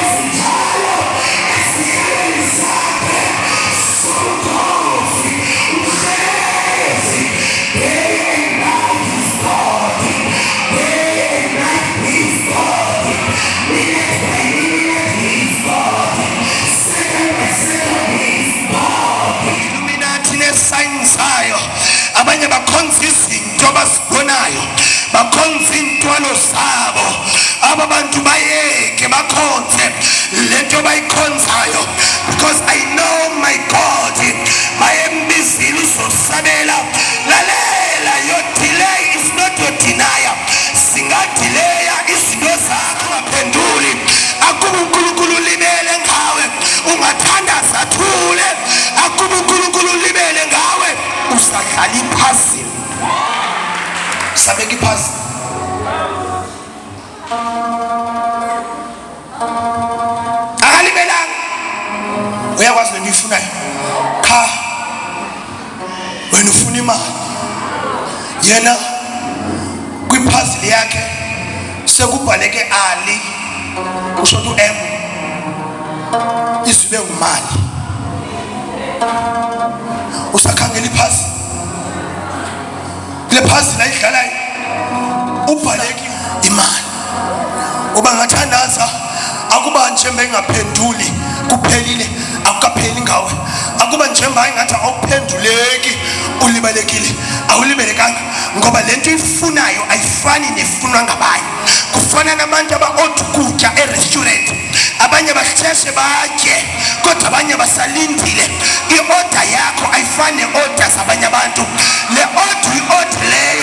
ezinjalo esihlalweni sakhe sobukhosi. Uhlezi day and night is God, day and night is God, minute by minute is God, second by second is God. Illuminati ne-sign zayo, abanye bakhonza izinto abazibonayo, bakhonza iintwalo zabo. Aba bantu bayeke bakhonze lento bayikhonzayo, because I know my God. Bayembizile, uzosabela. Lalela, your delay is not your denial. Singadileya izinto zakho, ungaphenduli, akuba uNkulunkulu ulibele ngawe. Ungathandaza athule, akuba uNkulunkulu ulibele ngawe. Usadlala iphazili, sabeka iphazili. Akalibelanga, uyakwazi lento ifunayo. Qha wena ufuna imali, yena kwiphazili yakhe sekubhaleke ali, kusho ukuthi u-M izwibe ngumali. Usakhangela iphazili, kule phazili ayidlalayo ubhaleke imali. Uba ngathandaza, akuba njengoba engaphenduli kuphelile, akukapheli ngawe. Akuba njengoba engathi awuphenduleki ulibalekile, awulibelekanga, ngoba lento ifunayo ayifani nefunwa ngabanye. Kufana nabantu aba-oda ukutya e-restaurant, abanye basheshe batye kodwa abanye basalindile. I-order yakho ayifani ne-order zabanye abantu. Le order uyi-order leyo.